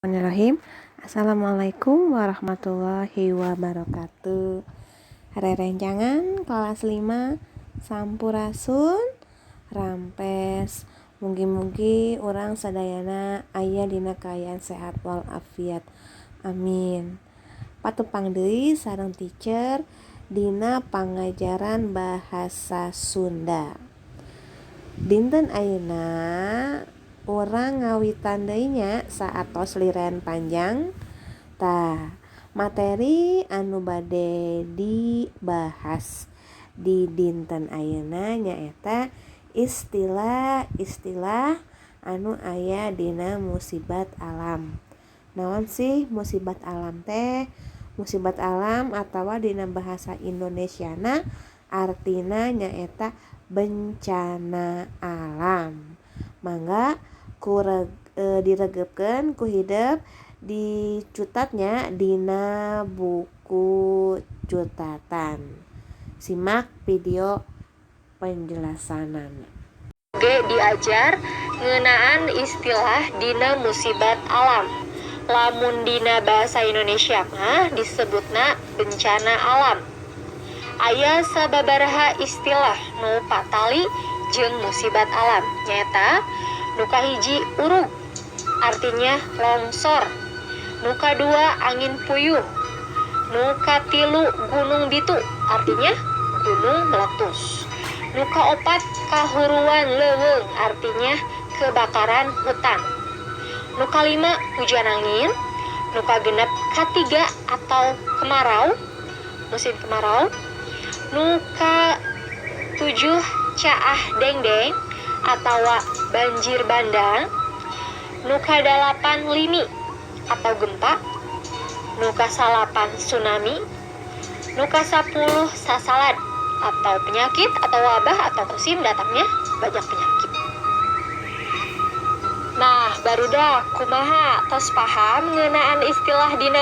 Bismillahirrahmanirrahim. Assalamualaikum warahmatullahi wabarakatuh. Rerencangan kelas 5 Sampurasun Rampes. Mugi-mugi urang sadayana aya dina kaayaan sehat walafiat. Amin. Patepang deui sareng teacher dina pangajaran bahasa Sunda. Dinten ayeuna urang ngawitan deui nya saatos liren panjang. Tah, materi anu bade dibahas di dinten ayeuna nyaeta istilah-istilah anu aya dina musibat alam. Naon sih musibat alam teh? Musibat alam atawa dina bahasa Indonesiana artina nyaeta bencana alam. Mangga ku diregepkeun ku hidep dicutatnya dina buku cutatan. Simak video penjelasanana. Ge diajar ngeunaan istilah dina musibat alam. Lamun dina bahasa Indonesia mah disebutna bencana alam. Aya sababaraha istilah nu patali jeung musibat alam, nyaeta nu kahiji urug, artinya longsor, nu kadua angin puyuh, nu katilu gunung bitu, artinya gunung meletus, nu kaopat kahuruan leuweung, artinya kebakaran hutan, nu kalima hujan angin, nu kagenep katiga atau kemarau, musim kemarau, nu katujuh caah dengdeng atawa banjir bandang, nu kadalapan lini atau gempa, nu kasalapan tsunami, nu kasapuluh sasalad atau penyakit atau wabah atau musim datangnya banyak penyakit. Nah, barudak, kumaha, tos paham ngeunaan istilah dina